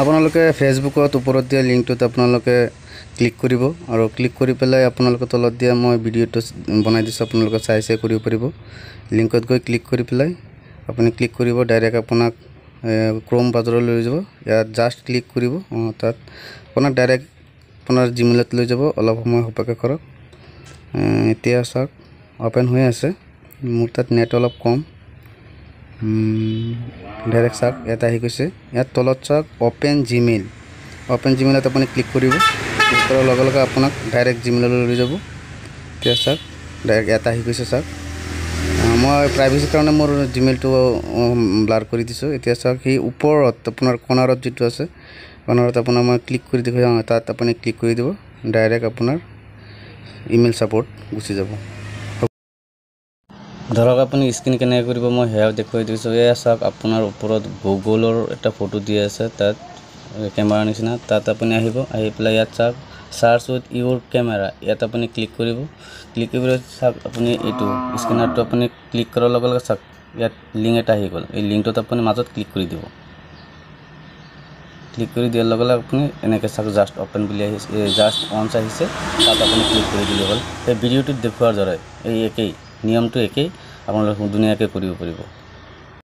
আপোনালোকে ফেচবুকত ওপৰত দিয়া লিংকটোত আপোনালোকে ক্লিক কৰিব আৰু ক্লিক কৰি পেলাই আপোনালোকে তলত দিয়া মই ভিডিঅ'টো বনাই দিছোঁ, আপোনালোকে চাই চাই কৰিব পাৰিব। লিংকত গৈ ক্লিক কৰি পেলাই আপুনি ক্লিক কৰিব, ডাইৰেক্ট আপোনাক ক্ৰ'ম ব্ৰাউজাৰলৈ লৈ যাব। ইয়াত জাষ্ট ক্লিক কৰিব, তাত আপোনাক ডাইৰেক্ট আপোনাৰ জিমেইলত লৈ যাব। অলপ সময় অপেক্ষা কৰক। এতিয়া চাওক, অ'পেন হৈ আছে। মোৰ তাত নেট অলপ কম। ডাইৰেক্ট চাওক, ইয়াত আহি গৈছে। ইয়াত তলত চাওক, অ'পেন জিমেইল। অ'পেন জিমেইলত আপুনি ক্লিক কৰিব। ক্লিক কৰাৰ লগে লগে আপোনাক ডাইৰেক্ট জিমেইললৈ লৈ যাব। এতিয়া চাওক, ডাইৰেক্ট ইয়াত আহি গৈছে। চাওক, মই প্ৰাইভেচিৰ কাৰণে মোৰ জিমেইলটো ব্লাৰ কৰি দিছোঁ। এতিয়া চাওক, সেই ওপৰত আপোনাৰ কৰ্ণাৰত যিটো আছে, কৰ্ণাৰত আপোনাৰ মই ক্লিক কৰি দেখুৱাই, তাত আপুনি ক্লিক কৰি দিব, ডাইৰেক্ট আপোনাৰ ইমেইল ছাপৰ্ট গুচি যাব। ধৰক আপুনি স্কেন কেনেকৈ কৰিব, মই সেয়াও দেখুৱাই দিছোঁ। এয়া চাওক, আপোনাৰ ওপৰত গুগলৰ এটা ফটো দি আছে, তাত কেমেৰাৰ নিচিনা। তাত আপুনি আহিব, আহি পেলাই ইয়াত চাওক, চাৰ্চ উইথ ইউৰ কেমেৰা, ইয়াত আপুনি ক্লিক কৰিব। ক্লিক কৰি চাওক, আপুনি এইটো স্কেনাৰটো আপুনি ক্লিক কৰাৰ লগে লগে চাওক, ইয়াত লিংক এটা আহি গ'ল। এই লিংকটোত আপুনি মাজত ক্লিক কৰি দিব। ক্লিক কৰি দিয়াৰ লগে লগে আপুনি এনেকৈ চাওক, জাষ্ট অ'পেন বুলি আহিছে, জাষ্ট অনছ আহিছে। তাত আপুনি ক্লিক কৰি দিলে হ'ল। এই ভিডিঅ'টোত দেখুওৱাৰ দৰে এই একেই নিয়মটো একেই, আপোনালোকে ধুনীয়াকৈ কৰিব পাৰিব।